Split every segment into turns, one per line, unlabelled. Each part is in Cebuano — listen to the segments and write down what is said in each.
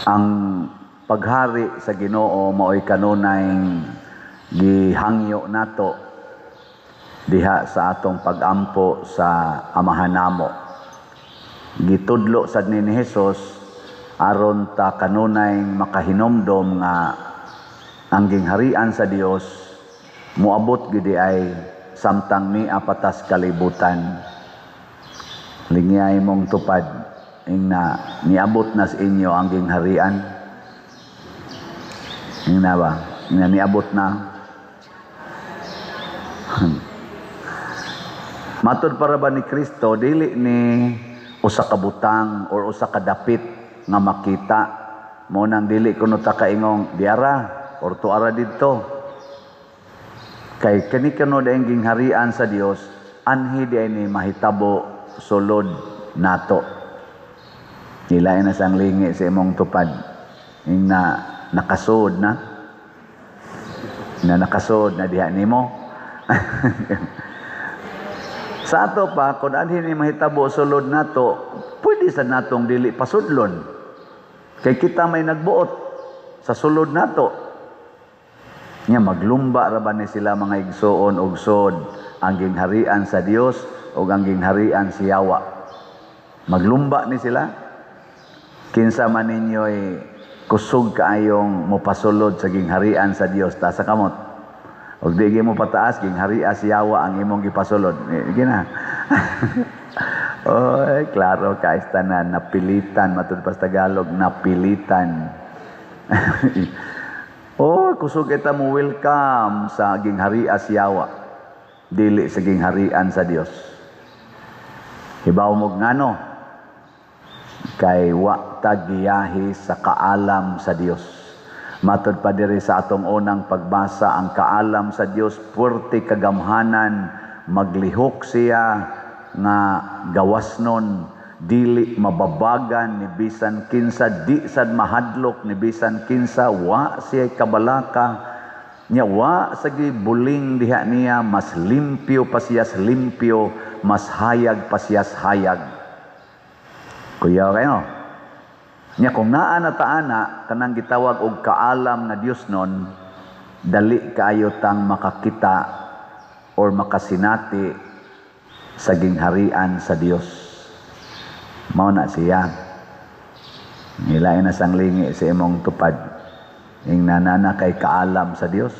Ang paghari sa Ginoo mao'y kanunay gihangyo nato diha sa atong pagampo sa Amahan namo. Gitudlo sad ni Jesus aron ta kanunay makahinomdom nga ang gingharian sa Dios moabot gid ay samtang nia patas kalibutan. Lingyay mong tupad, ing na niabot na sa inyo ang gingharian. Ing na ba? Ing na niabot na. Matod para ba ni Kristo, dili ni usa ka butang or usa ka dapit nga makita mo nang dili kuno ta kaingong diara or tuara didto. Kay kani kuno daing gingharian sa Dios, anhi di ni mahitabo sulod nato. Ilain na sang lingi sa imong tupad. Ing na nakasud na. Na nakasud na diha nimo. Sa ato pa, kung anhi ni mahitabo sulod nato, pwede sa natong dili pasudlon. Kay kita may nagbuot sa sulod nato. Nya maglumba ra ba ni sila, mga igsuon og sod, ang gingharian sa Dios o ang gingharian si Yawa? Maglumba ni sila. Kinsa man ninyo'y kusog kaayong mopasulod sa gingharian sa Dios, taas sa kamot. Og di mo pataas, gingharian si Yawa ang imong gipasulod. Eh, gina. Oy, klaro ka na napilitan, matud pa sa Tagalog, napilitan. Oh, kusog kita mo welcome sa gingharian si Yawa. Dili sa gingharian sa Dios. Hibaw mo ngano? Kay wa ta giyahi sa kaalam sa Dios. Matod pa diri sa atong unang pagbasa, ang kaalam sa Dios puwerte kagamhanan, maglihok siya nga gawasnon, dili mababagan ni bisan kinsa, di sad mahadlok ni bisan kinsa, wa siya kabalaka nya, wa sa buling diha niya, mas limpyo pa siya sa limpyo, mas hayag pa siya sa hayag. Kuya kayo. Nya kung naa na ta ana kanang gitawag og kaalam nga Dios nun, dali kaayo tang makakita or makasinati sa gingharian sa Dios. Mao na siya. Nilain na sang lingi sa imong tupad. Ing nanana kay kaalam sa Dios.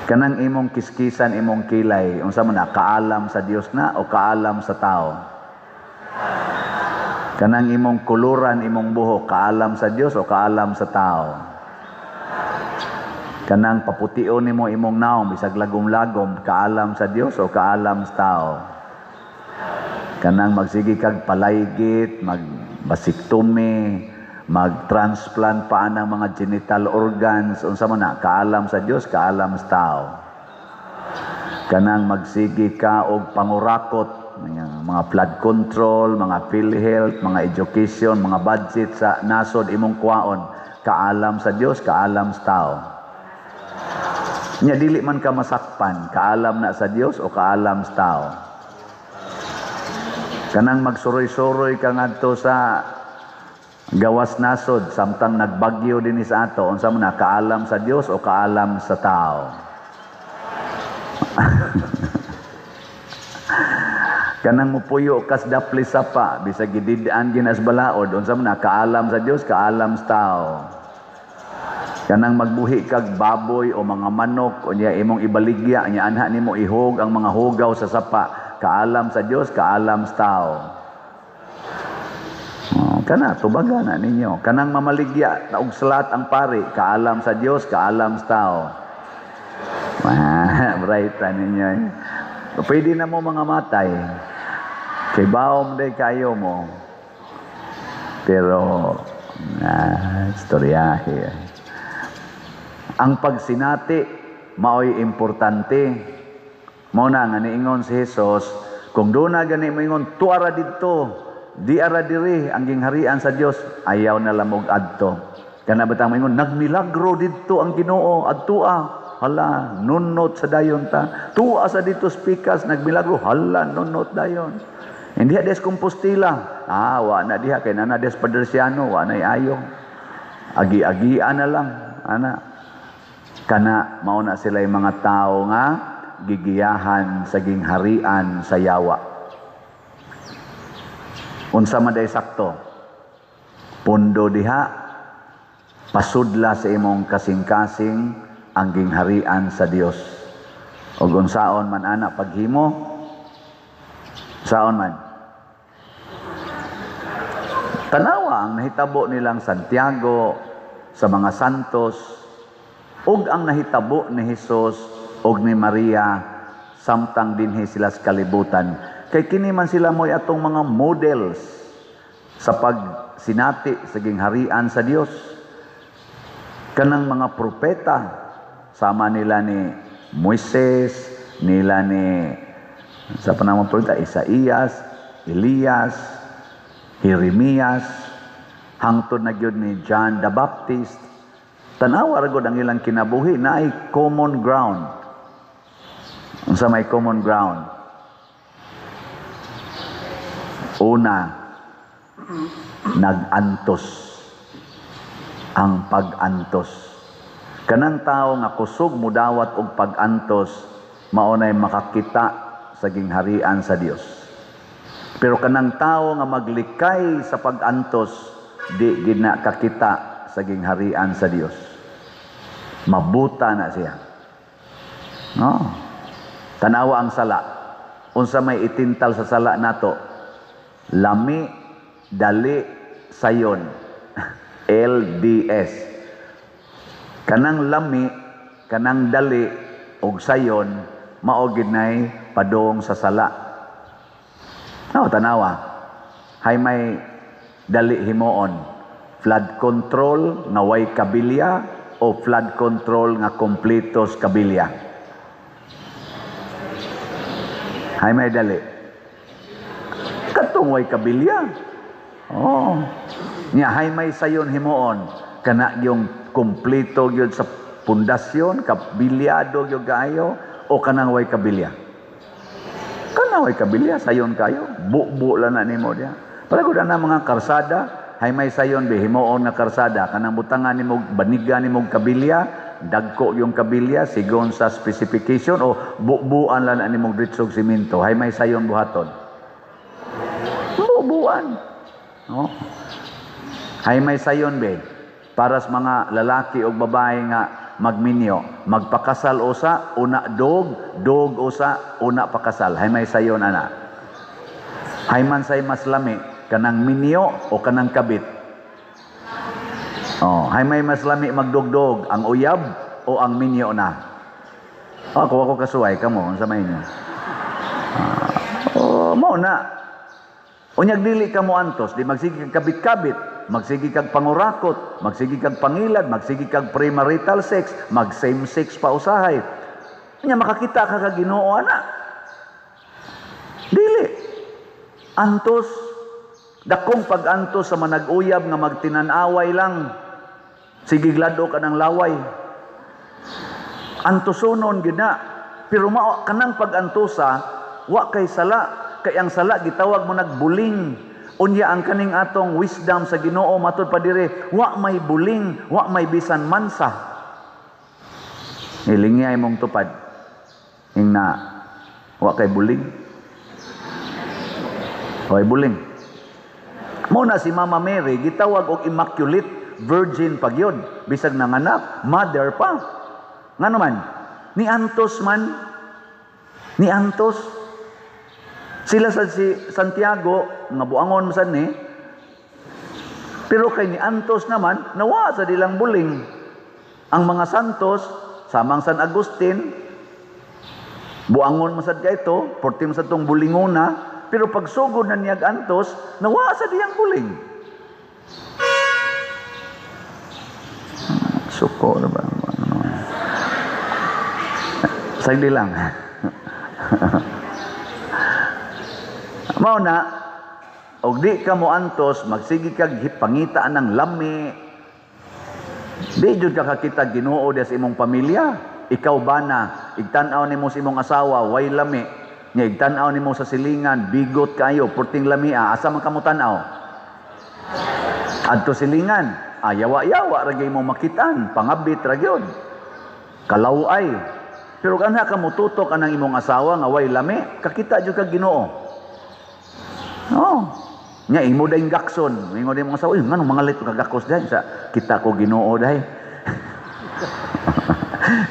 Kanang imong kiskisan, imong kilay, unsa man na, kaalam sa Dios na o kaalam sa tao? Kanang imong kuluran, imong buhok, kaalam sa Dios o kaalam sa tao? Kanang papution nimo imong naong bisag lagom-lagom, kaalam sa Dios o kaalam sa tao? Kanang magsige kag palaygit, magbasiktomy, mag-transplant pa ang mga genital organs, unsa man na, kaalam sa Dios, kaalam sa tao? Kanang magsige ka og pangurakot, mga flood control, mga PhilHealth, mga education, mga budget sa nasod imong kuwaon, kaalam sa Dios, kaalam sa tao? Nya dili man ka masakpan, kaalam na sa Dios o kaalam sa tao? Kanang magsuroy-suroy ka ngadto sa gawas nasod samtang nagbagyo dinhi sa ato, unsa man na, kaalam sa Dios o kaalam sa tao? Kanang mupuyo kas dapli sapa bisag gidid-an ginas balaod, unsa man na, kaalam sa Dios, kaalam sa tao? Kanang magbuhi kag baboy o mga manok unya imong ibaligya, nya anha nimo ihog ang mga hugaw sa sapa, kaalam sa Dios, kaalam sa tao? Oh, kana tubaga na ninyo. Kanang mamaligya og salat ang pari, kaalam sa Dios, kaalam sa tao? Ah, bright ninyo. Eh. Pwede na mo mga matay. Kay baom day kayo mo. Pero istoryahe. Ang pagsinati maoy importante. Mao na nga niingon si Jesus, kung doon na gani moingon tuara didto, di ara diri ang gingharian sa Dios, ayaw na lamog adto. Kana batang moingon nagmilagro didto ang Ginoo, adtoa. Hala, nunot sa dayon ta. Tuwa sa dito spikas nagmilagro, hala, nunot dayon. Hindi des Compostela. Ah, wa na diha kay nana des Padersiano, wa na ayo. Agi-agian na lang, ana. Kana mao na sila yung mga tao nga gigiyahan sa gingharian sa yawa. Unsa man day sakto? Pundo diha, pasudla sa imong kasing-kasing ang gingharian sa Dios. Og unsaon man ana paghimo? Saon man? Tanawa ang nahitabo nilang Santiago sa mga santos ug ang nahitabo ni Hesus ug ni Maria samtang dinhi sila sa kalibutan. Kay kini man sila mo'y atong mga models sa pagsinati sa gingharian sa Dios. Kanang mga propeta sama nila ni Moises, nila ni sa panahon propeta Isaías, Elias, Jeremias, hangtod na gyud ni John the Baptist. Tanawa ra gud ang ilang kinabuhi, naay common ground. Unsa may common ground? Una, nag-antos. Ang pag-antos. Kanang tao nga kusog mudawat og pag-antos, mao nay makakita sa gingharian sa Dios. Pero kanang tao nga maglikay sa pag-antos, di gid na kakita sa gingharian sa Dios. Mabuta na siya. No. Tanawa ang sala. Unsa may itintal sa sala nato? Lami, dali, sayon. LDS. Kanang lami, kanang dali og sayon, mao gid nay padung sa sala. No, tanawa. Hay may dali himuon. Flood control nga way kabilya o flood control nga kompletos kabilya. Hay may dali. Katong way kabilya. Oh. Nya hay may sayon himuon kana yung kompleto gyud sa pundasyon, kabilyado gyud kaayo o kanang way kabilya. Kanang way kabilya sayon kayo, bubo lang na nimo diha. Palagod na mga karsada, hay may sayon be himuon nga karsada kanang butangan nimo baniga nimo kabilya, dagko yung kabilya sigon sa specification o bubuan lang na nimo dritsog simento, hay may sayon buhaton. Bubuan. No? Hay may sayon be para sa mga lalaki o babae nga magminyo, magpakasal usa, una dog, dog usa, una pakasal. Hay may sayon ana. Hay man say mas lami kanang minyo o kanang kabit. Oh, hay may mas lami magdugdog, ang uyab o ang minyo na. Oh, ako ako kasuway kamo unsa may inyo. Oh, mao na. Unyag dili ka mo antos, di magsige kag kabit-kabit, magsige kag pangurakot, magsige kag pangilad, magsige kag premarital sex, mag same sex pa usahay. Unya makakita ka kag Ginoo ana. Dili. Antos, dakong pag-antos sa manag-uyab nga magtinan-away lang. Sige glado ka ng laway. Antosonon gid na. Pero mao kanang pag-antosa, wa kay sala. Kay ang sala gitawag mo nagbuling. Unya ang kaning atong wisdom sa Ginoo matud pa dire, wa may buling, wa may bisan mansa. Hilingya imong tupad. Ingna wa kay buling. Way buling. Mo na si Mama Mary gitawag og Immaculate Virgin pagyud, bisag nanganak, mother pa. Ngano man? Ni antos man. Ni antos. Sila sa si Santiago nga buangon man sad ni, pero kay ni antos naman nawa sa dilang buling. Ang mga santos samang San Agustin buangon man sad kayto, porti man sad tong bulingona, pero pagsugod na niyag antos nawa sa diyang buling. Suko na ba? Sagdi lang. Mao na, og di ka mo antos, magsige kag pangitaan ng lami. Di jud ka kakita Ginoo diha sa imong pamilya. Ikaw ba na, igtan-aw nimo sa imong asawa, way lami. Nya igtan-aw nimo sa silingan, bigot kayo, perting lamia, asa man ka mo tan-aw? Adto silingan, ayawa-yawa ra gyud mo makitaan, pangabit ra gyud. Kalaway. Pero kanha ka mututok anang imong asawa nga way lami, kakita jud kag Ginoo. Oh. Nya imo dayong gakson, ingon imong asawa, "Uy, nganong mga lit ka gakos dai sa kita ko Ginoo dai."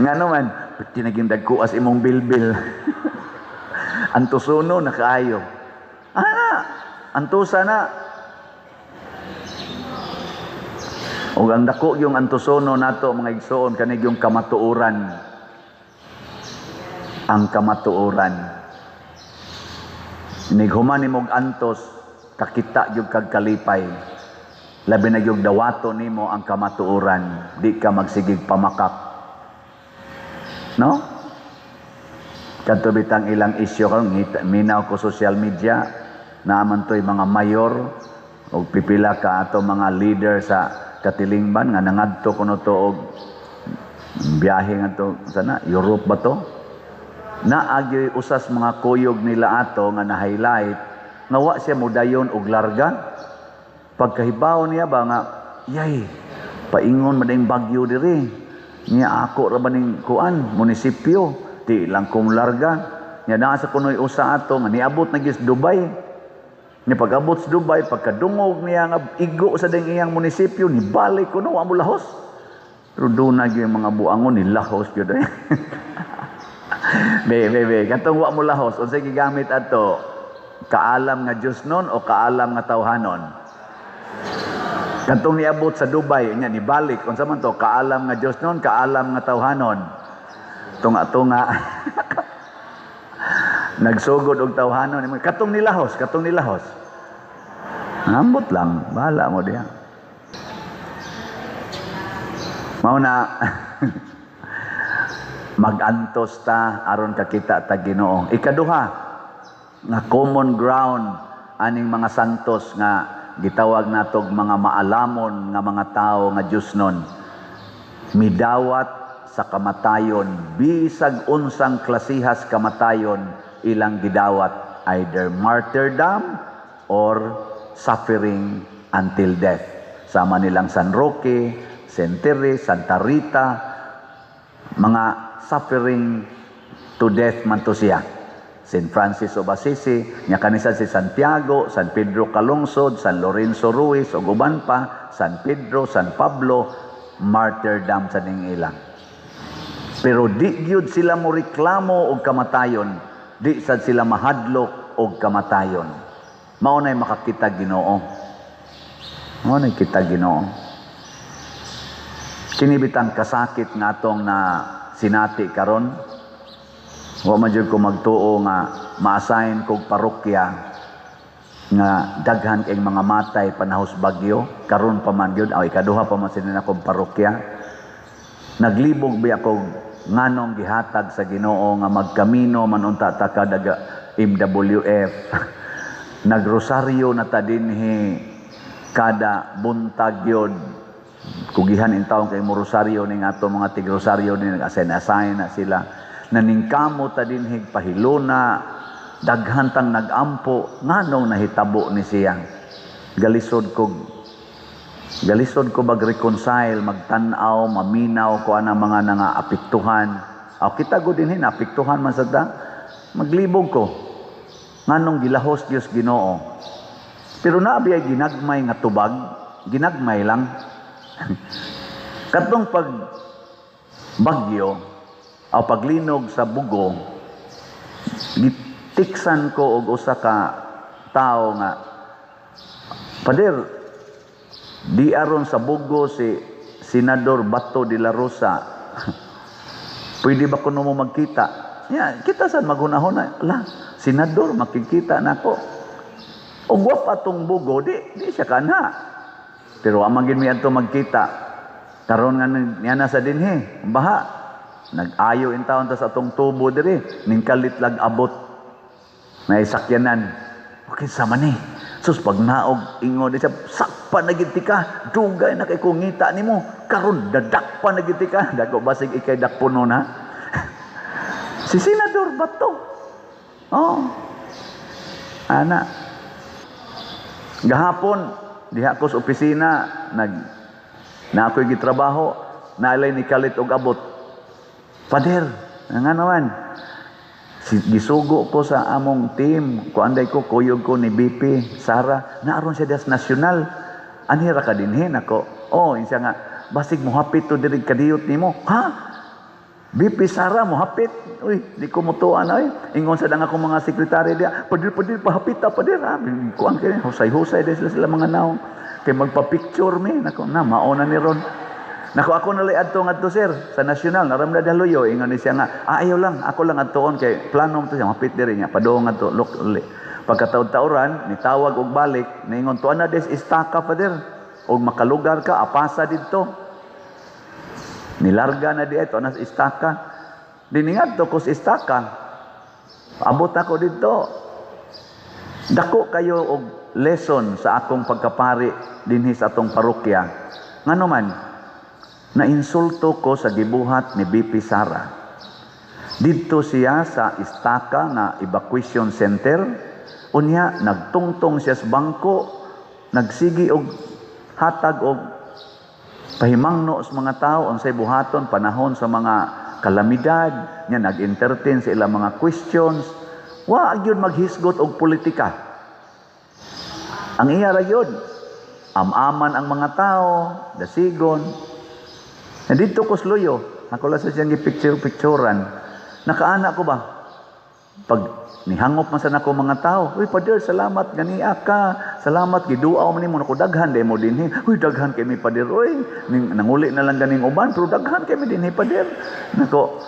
Ngano man, tinaging dagkuas imong bilbil. Antusono na kaayo. Ah, antusa na. Ug ang dako yung antusono nato, mga igsoon, kani yung kamatuoran. Ang kamatuoran. Inighuman nimog antos, kakita gyud kag kalipay. Labi na gyud dawato nimo ang kamatuoran, di ka magsigig pamakak. No? Kadto bitang ilang isyu karon, minaw ko social media, naaman to'y mga mayor og pipila ka ato mga leader sa katilingban nga nangadto kuno to og biyahe ngadto sana Europe ba to? Naagyoy usas mga kuyog nila ato nga na-highlight nga wa siya modayon og larga. Pagkahibaw niya ba nga, yay, paingon man ding bagyo diri. Niya ako ra ba ning kuan, munisipyo, di lang kong larga. Nya naa sa kunoy usa ato nga niabot na gyud sa Dubai. Nya pag-abot sa Dubai, pagkadungog niya nga igo sa ding iyang munisipyo, nibalik kuno, wa mo lahos. Pero doon na gyud mga buangon, nilahos gyud eh. Be, be, be, katong wa mo lahos, unsay gigamit ato? Kaalam nga Dios nun o kaalam nga tawhanon? Katong niabot sa Dubai, nya nibalik, unsa man to? Kaalam nga Dios nun, kaalam nga tawhanon? Tunga-tunga. Nagsugod og tawhanon, katong nilahos, katong nilahos. Ambot lang, bahala mo diha. Mao na magantos ta aron kakita ta Ginoo. Ikaduha nga common ground aning mga santos nga gitawag natog mga maalamon nga mga tawo nga Dios nun, midawat sa kamatayon, bisag unsang klasihas kamatayon ilang gidawat, either martyrdom or suffering until death. Sama nilang San Roque, Saint Therese, Santa Rita, mga suffering to death man to siya. Saint Francis of Assisi, nya kanisa si Santiago, San Pedro Calungsod, San Lorenzo Ruiz, ug uban pa, San Pedro, San Pablo, martyrdom sa ning ilang. Pero di gyud sila mo reklamo og kamatayon, di sad sila mahadlok og kamatayon. Mao nay makakita Ginoo. Mao nay kita Ginoo. Kini bitang kasakit nga atong na sinati karon. Wa man jud ko magtuo nga ma-assign kog parokya nga daghan kay mga matay panahos bagyo, karon pa man gyud, aw ikaduha pa man sila akong parokya. Naglibog biya kog nganong gihatag sa Ginoo nga magkamino man unta ta kada MWF. Nagrosaryo na ta dinhi kada buntag gyud. Kugihan in taon kay mo rosaryo ning ato mga tigrosaryo ni nag-assign-assign na sila. Naningkamo ta dinhi pahiluna, daghan tang nagampo nganong nahitabo ni siya. Galisod ko mag-reconcile, magtan-aw, maminaw ko anang mga nangaapektuhan. Aw kita go dinhi naapektuhan man sad ta. Maglibog ko nganong gilahos Dios Ginoo. Pero naabi ay ginagmay nga tubag, ginagmay lang. Katong pag bagyo o paglinog sa bugo, gitiksan ko og usa ka tawo nga, "Pader, di aron sa bugo si Senador Bato de la Rosa. Pwede ba kuno mo magkita?" Ya, kita sad maghunahuna, la, senador makikita nako. Og wa pa tong bugo, di siya kana. Pero amang gid mi adto magkita. Karon nga niya na sa dinhi, baha. Nag-ayo in taon ta sa atong tubo diri, ning kalit lag abot. May sakyanan. Okay sama ni. Sus pag naog ingon di siya, sakpa na gid ka, dugay na kay kong ngita nimo, karon dadakpa na gid ka. Dako basig ikay dakpuno na. Si Senador Bato. Oh. Ana. Gahapon diha ko sa opisina nag na ako'y gitrabaho, naalay ni kalit og abot. "Pader, nga naman." Si, gisugo ko sa among team, kuanday ko, kuyog ko ni BP Sara, naaron siya das nasyonal. "Anhi ra ka dinhi?" Nako. "Oh," insa nga, "basig mohapit to diri kadiyot nimo." "Ha? BP Sara mohapit? Uy, di ko mutuan ay." Ingon sa dang akong mga sekretary diya, "Pader, pader, pahapit ta, pader." Ha? Kuan kay husay-husay dahil sila mga naong. Kay magpa-picture mi. Nako, na, mauna ni ron. "Nako, ako na adto ngadto, sir, sa nasyonal, naramda daluyo." Ingon ni siya nga, "Ah, ayaw lang, ako lang adtoon kay plano mo to siya, mapit diri niya, padung ngadto, look, uli." Pagkataod-taoran, nitawag og balik, niingon, "Tuan na des istaka, pader. Og makalugar ka, apasa didto." Nilarga na di ito, nas istaka. Diningadto ko sa istaka. Abot ako didto. Dako kayo og lesson sa akong pagkapari dinhi sa atong parokya. Ngano man, nainsulto ko sa gibuhat ni BP Sara. Didto siya sa istaka nga evacuation center. Unya nagtungtong siya sa bangko, nagsigi og hatag og pahimangno sa mga tao unsay buhaton panahon sa mga kalamidad nya, nag-entertain sa ilang mga questions. Wa gyud maghisgot og politika. Ang iya ra gyud, am-aman ang mga tao, dasigon. Nandito ko sluyo, ako lang sa siyang picture-picturean. Nakaana ko ba? Pag nihangop man sa nako mga tao, "Uy, pader, salamat, ganiya ka. Salamat, giduaw man nimo nako, daghan mo dinhi. Uy, daghan kay mi, pader, uy. Nanguli na lang ganing uban, pero daghan kay mi dinhi, pader." Nako,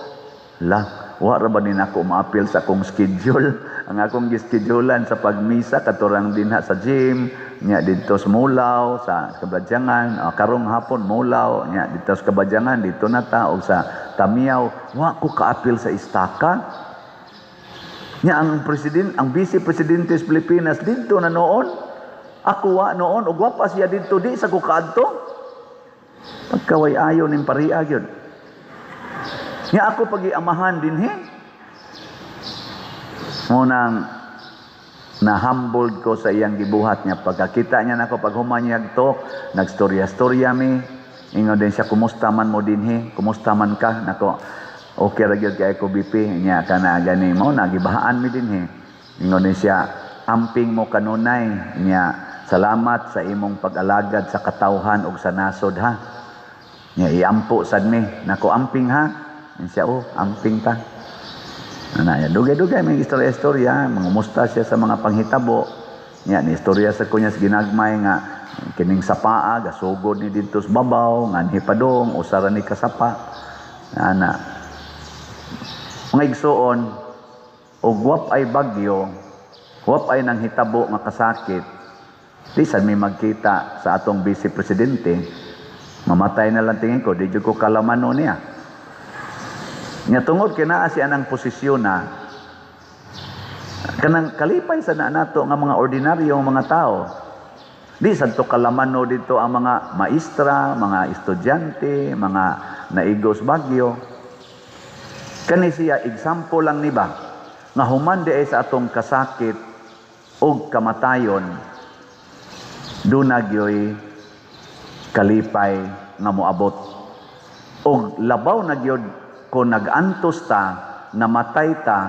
la, wa ra ba ni nako maapil sa akong schedule? Ang akong gischedulean sa pagmisa katurang dinha sa gym, nya didto sa Mulaw, sa Kabadyangan, karong hapon Mulaw, nya didto sa Kabadyangan, dito na ta og sa Tamiyaw, wa ko kaapil sa istaka. Nya ang president, ang vice presidente sa Pilipinas didto na noon. Ako wa noon ug wa pa siya didto, di sa ko kaadto. Pagkaway ayo ning paria gyud. Nya ako pagiamahan dinhi. Munang na-humbled ko sa iyang gibuhat niya. Pagkakita niya nako, pag human niya talk, nagstorya-storya mi. Ingon din siya, "Kumusta man mo dinhi? Kumusta man ka?" Nako, "Okay ra gyud kay ko, BP." Nya kana gani mo nagibahaan mi dinhi. Ingon din siya, "Amping mo kanunay." Nya salamat sa imong pag-alagad sa katawhan ug sa nasod ha. Nya iampo sad mi. Nako, "Amping ha." Ingon siya, "Oh, amping ta." Ana ya, dugay-dugay may istorya-istorya, mangumusta siya sa mga panghitabo. Nya ni istorya sa kunya sa ginagmay nga kining sapaa gasugod ni didto sa babaw nganhi padong usa ra ni kasapa. Ana. Mga igsuon, og wap ay bagyo, wap ay nang hitabo nga kasakit, di sad mi magkita sa atong vice presidente. Mamatay na lang tingin ko, di jud ko kalamano niya. Nya tungod kay naa siya ng posisyon na kanang kalipay sa na nato nga mga ordinaryong mga tao. Di sad to kalamano dito ang mga maestra, mga estudyante, mga naigos bagyo. Kani siya example lang ni ba nga human di ay sa atong kasakit ug kamatayon, duna gyoy kalipay nga moabot. Og labaw na gyud kung nag-antos ta, namatay ta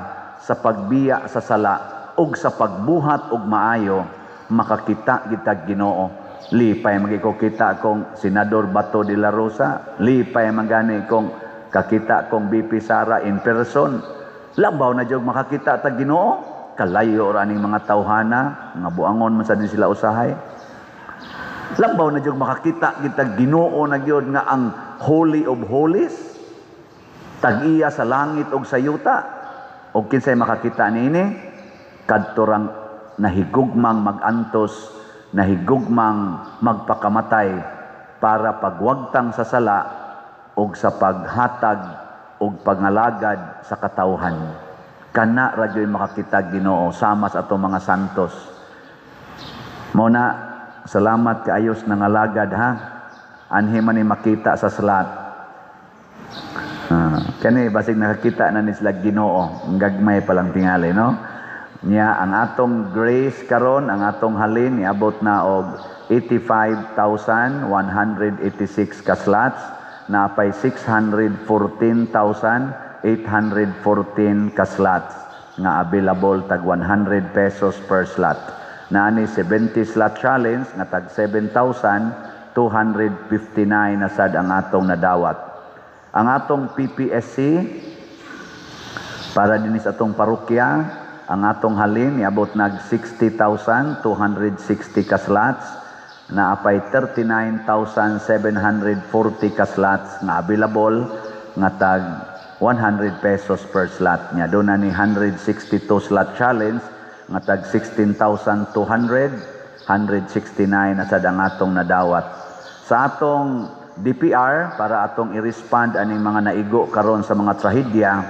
sa pagbiya sa sala ug sa pagbuhat og maayo, makakita kita Ginoo. Lipay man ko kita kong Senador Bato de la Rosa, lipay man gani kong kakita kong BP Sara in person. Labaw na jud makakita ta Ginoo, kalayo ra ning mga tawhana nga buangon man sa din sila usahay. Labaw na jud makakita kita Ginoo na gyud nga ang Holy of Holies, tag-iya sa langit ug sa yuta. Og kinsay makakita niini? Kadto rang nahigugmang magantos, nahigugmang magpakamatay para pagwagtang sa sala ug sa paghatag ug pangalagad sa katawhan. Kana ra gyud makakita Ginoo sama sa atong mga santos. Mao na, salamat kaayos nangalagad ha. Anhi man ni makita sa salat. Ah, kani basig nakakita na ni sila Ginoo, ang gagmay pa lang tingali, no? Nya ang atong grace karon, ang atong halin niabot na og 85,186 ka slots, napay 614,814 ka slots nga available, tag 100 pesos per slot. Naani 70 slot challenge nga tag 7,259 na sad ang atong nadawat. Ang atong PPSC para dinhi sa atong parokya, ang atong halin niabot nag 60,260 ka slots, naapay 39,740 ka slots nga available nga tag 100 pesos per slot. Nya doon na ni 162 slot challenge nga tag 16,200, 169 na sad ang atong nadawat. Sa atong DPR para atong i-respond aning mga naigo karon sa mga trahedya,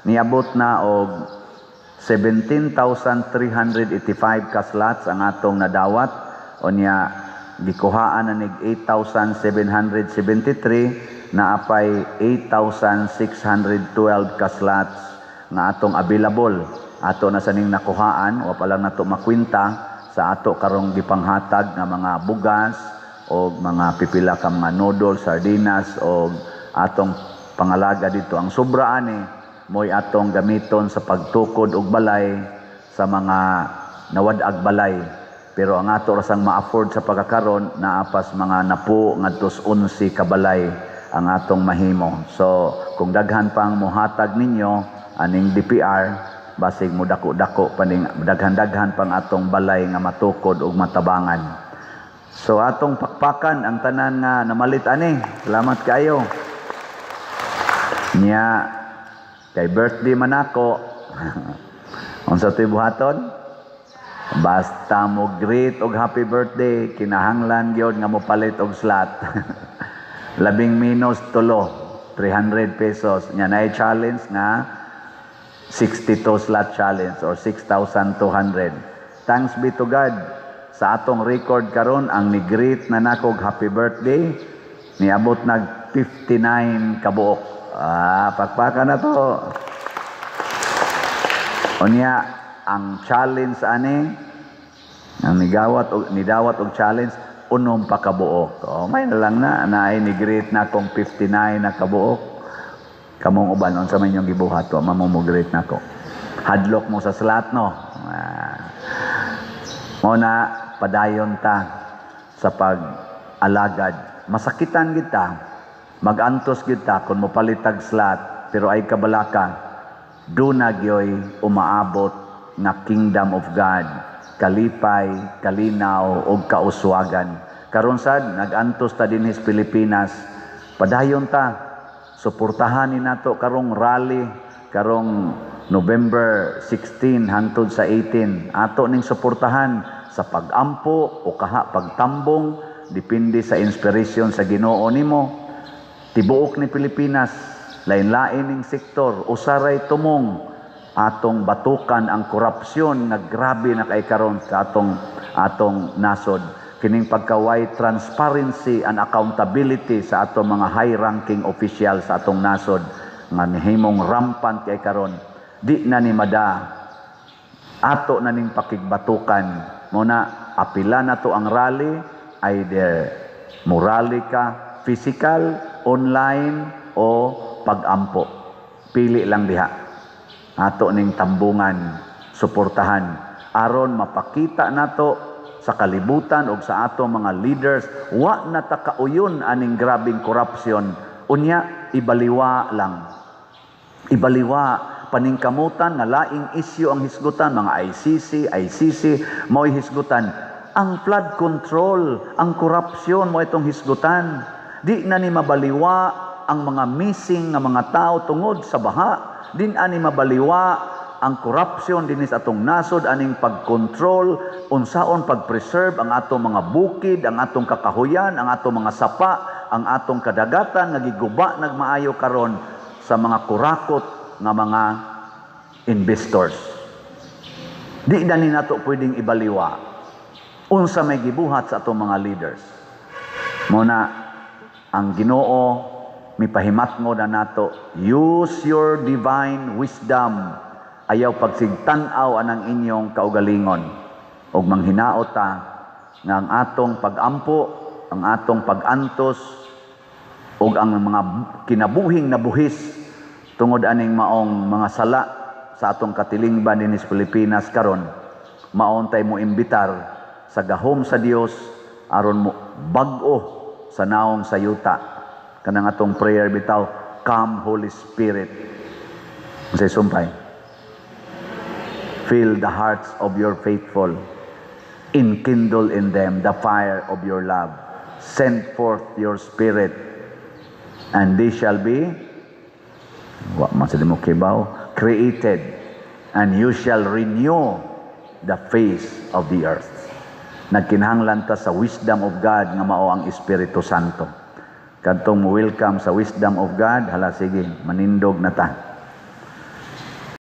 niabot na og 17,385 ka slots ang atong nadawat. Unya gikuhaan na nig 8,773, naapay 8,612 ka slots nga atong available. Ato na sa ning nakuhaan, wa pa lang nato makwenta sa ato karong gipanghatag nga mga bugas o mga pipila ka mga noodles, sardinas o atong pangalaga dito. Ang sobra ani mo'y atong gamiton sa pagtukod og balay sa mga nawad-ag balay. Pero ang ato rasang ma-afford sa pagkakaron, naapas mga napo ngadtos 11 ka balay ang atong mahimo. So kung daghan pang mohatag ninyo aning DPR, basig mo dako-dako paning daghan-daghan pang atong balay nga matukod ug matabangan. So atong pakpakan ang tanan nga namalit ani. Salamat kaayo. Nya kay birthday man ako. Unsa to'y buhaton? Basta mo greet og happy birthday, kinahanglan gyud nga mopalit og slot. Labing minus tulo, 300 pesos. Nya naay challenge nga 62 slot challenge or 6,200. Thanks be to God. Sa atong record karon, ang ni-greet na nako og happy birthday niabot nag 59 kabuok. Ah, pakpakan na to. Unya ang challenge ani, ang nigawat og nidawat og challenge, unom pa kabuok. Oh, may na lang na naay ni-greet na akong 59 na kabuok. Kamong uban, unsa man inyong gibuhat, wa man mo mo-greet nako. Hadlok mo sa slot, no. Ah. Mao na padayon ta sa pag-alagad. Masakitan kita, magantos kita kung mopalitag slot, pero ay kabalaka, duna gyoy umaabot nga kingdom of God, kalipay, kalinaw ug kauswagan. Karon sad nagantos ta dinhi sa Pilipinas, padayon ta, suportahan ni nato karong rally karong November 16 hangtod sa 18. Ato ning suportahan sa pag-ampo o kaha pagtambong, depende sa inspiration sa Ginoo nimo. Tibuok ni Pilipinas, lain-lain ning sektor, usaray tumong atong batukan ang korupsyon nga grabe na kay karon sa atong nasod. Kining pagkaway transparency and accountability sa atong mga high-ranking officials sa atong nasod nga nihimong rampant kay karon, di na ni mada, ato na ning pakigbatukan. Mo na apila na to ang rally, either morally ka, physical, online o pagampo, pili lang diha. Ato ning tambungan, suportahan aron mapakita nato sa kalibutan og sa ato mga leaders, wa na ta kauyon aning grabeng korupsyon. Unya ibaliwa lang, ibaliwa paningkamutan nga laing isyu ang hisgutan, mga ICC, ICC mo'y hisgutan. Ang flood control, ang korupsyon mo itong hisgutan. Di na ni mabaliwa ang mga missing nga mga tao tungod sa baha. Di na ni mabaliwa ang corruption dinhi sa atong nasod, aning pagkontrol, unsaon pag-preserve ang atong mga bukid, ang atong kakahuyan, ang atong mga sapa, ang atong kadagatan nga giguba nagmaayo karon sa mga kurakot nga mga investors. Di na ni nato pwedeng ibaliwa. Unsa may gibuhat sa atong mga leaders. Mo na ang Ginoo mipahimatngo na nato, use your divine wisdom. Ayaw pagsigtan-aw anang inyong kaugalingon. Og manghinaot ta nga ang atong pagampo, ang atong pagantos, ug ang mga kinabuhing nabuhis tungod aning maong mga sala sa atong katilingban dinhi sa Pilipinas karon, maon tay mo imbitar sa gahom sa Dios aron mo bag-o sa naong sa yuta. Kanang atong prayer bitaw, "Come, Holy Spirit." Unsay sumpay? "Fill the hearts of your faithful, enkindle in them the fire of your love. Send forth your Spirit and they shall be," wa man sa mo kibaw, "created, and you shall renew the face of the earth." Nagkinahanglan ta sa wisdom of God nga mao ang Espiritu Santo. Kadtong mo welcome sa wisdom of God, hala sige, manindog na ta.